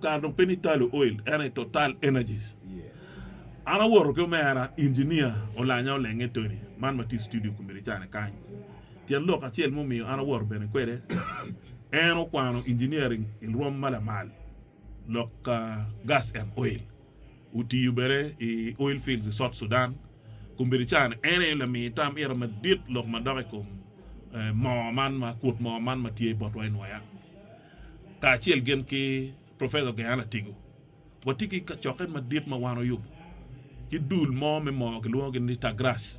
kare dong pe ni Tullow Oil en aye Total Energies. An awoto ki omera engineer Olanya Olenge Tony man ma tye i studio kombeddi cani kany. Tyen lok acel mumiyo an awoto bene kwede en okwano engineering i rwom ma lamal lok ka gas and oil. Otiyo bene i oil fields i South Sudan. Kombeddi cani en aye lami tam ira madit lok madok i kom moo man ma kut moo man ma tye botwa i Nwoya kacel gin ki Professor Gehan Atigo. Watye ki kacokke madit ma wan oyubo ki dul mo me moo kilwongogi ni Tagras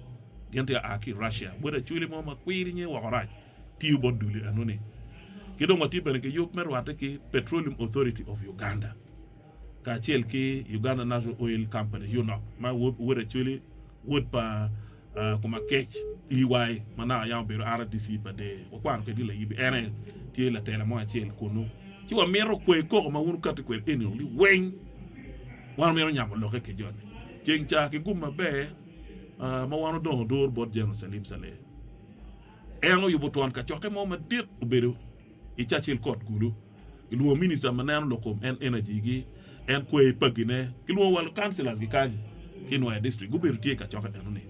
gin tye ka a ki i Russia. Wod Acholi mo ma kwiri nyinge woko rac tiyo bot duli enoni. Ki dong watye bene ki yub me rwatte ki Petroleum Authority of Uganda kacel ki Uganda National Oil Company, UNOC, ma wod Acholi wod pa Kumakec EY ma naka yam obedo RDC pa Deer wakwano kwedgi layibi en aye tye latela mo acel kunu ci wamito kwe koko ma wun wukati kwede eni liweng wan wamito nyamo lokke ki joni ceng ca ki gum maber ma wan odongo dur bot General Salim Saleh en oyubo twon kacokke mo madit obedo i Churchill Court Gulu. Kilwongo minista ma neno lok kom en energy gi, en kweyi pagi ne, kilwongo wa councillors gi kany ki Nwoya district gubedo tye i kacokke eno ni.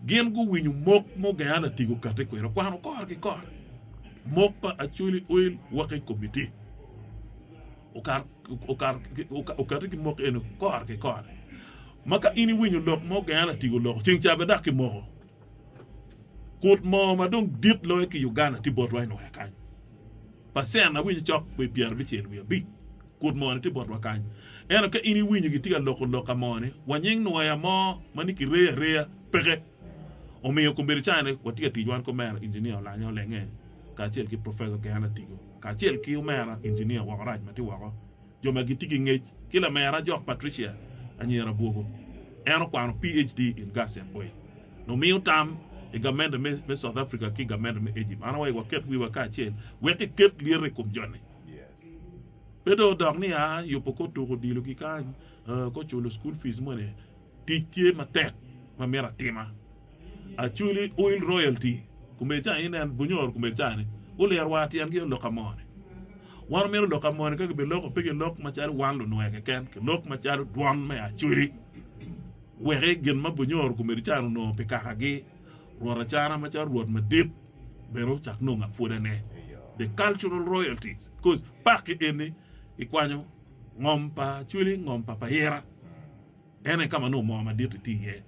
Gin guwinyo mok ma ogenga latigo okati kwede okwano kore ki kore mok pa Acholi Oil Working Committee okati ki mok eno kore ki kore ma ka in iwinyo lok ma ogenga latigo oloko ceng ca bene dok kimoko kut moo ma dong dit loyo ki Uganda tye botwa i Nwoya kany. Pacen awinyo cok wi 75 kut moni tye botwa kany. Ento ka in iwinyo gitye ka loko lok ka moni, wa nying nwoya mo ma ni kireyo areya peke. Omiyo kombeddi cani watye ka tic wan ki omera Engineer Olanya Olenge kacel ki Professor Gehana Atigo kacel ki omera Engineer Woko Rac ma tye woko, jo ma gitye ki ngec, ki lamera Jok Patricia Anyira Bwogo. En okwano PHD in Gas and Oil. Omiyo tam i gamente me South Africa ki gamente me Egypt. An awaco waket wiwa kacel wek kiket lyeto i kom joni. Pe dong odok ni a yubo kor tuko odilo ki kany, kor culo school fees moni. Tic tye matek ma mito atima. Acholi oil royalty komedi ca inen Bunyoro komedi ca ni guliro wa tyengi olok amoni. Wan omito lok amoni ka gibiloko pe gilok macalo wan lunwe keken, gilok macalo dwon me Acholi. Wek gin ma Bunyoro komedi can onongo pi kakagi, Rwot Acana macalo Rwot madit bene ocak nongo apwodane. The cultural royalties cause pak-ki eni ikwanyo ngom pa Acholi, ngom pa Payira en aye ka ma nongo moo madit-ti tye iye.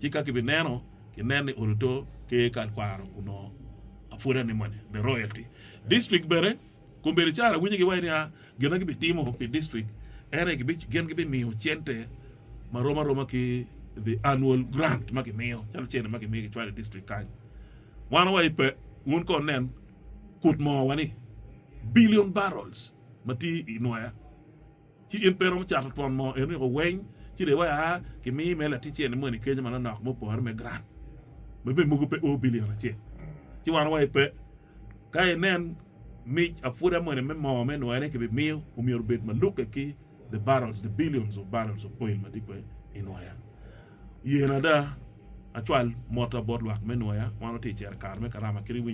Ci ka kibineno, kinen ni Oluto Ker Kalkwaro onongo apwodane moni, the royalty. District bene Kombeddi caro awinyo giwaco niya, Gin ma gibitimo pi district en aye gin gibimiyo cente ma rom aroma ki the annual grant ma gimiyo calo cente ma gimiyo gicwalo i district kany. Wan wawaco pe, wun kong wunen kut moo wa ni billion barrels ma tye i Nwoya ci in pe iromo cato twon moo eno weko weng ci dong iwaco aa kimiyi mere latic cente moni kenyo manonok mupore me grant ma bene mogo pe o billion acel ci wan wawaco pe. Ka inen mic apwoda moni me moo me nwoyone kibimiyo omyero obed ma lukke ki the barrels, the billions of barrels of oil ma tye kwede i nwoya. Yen ada acwal motta bot lwak me nwoya, wan watye ka cito i kare me karama kit iwinyo.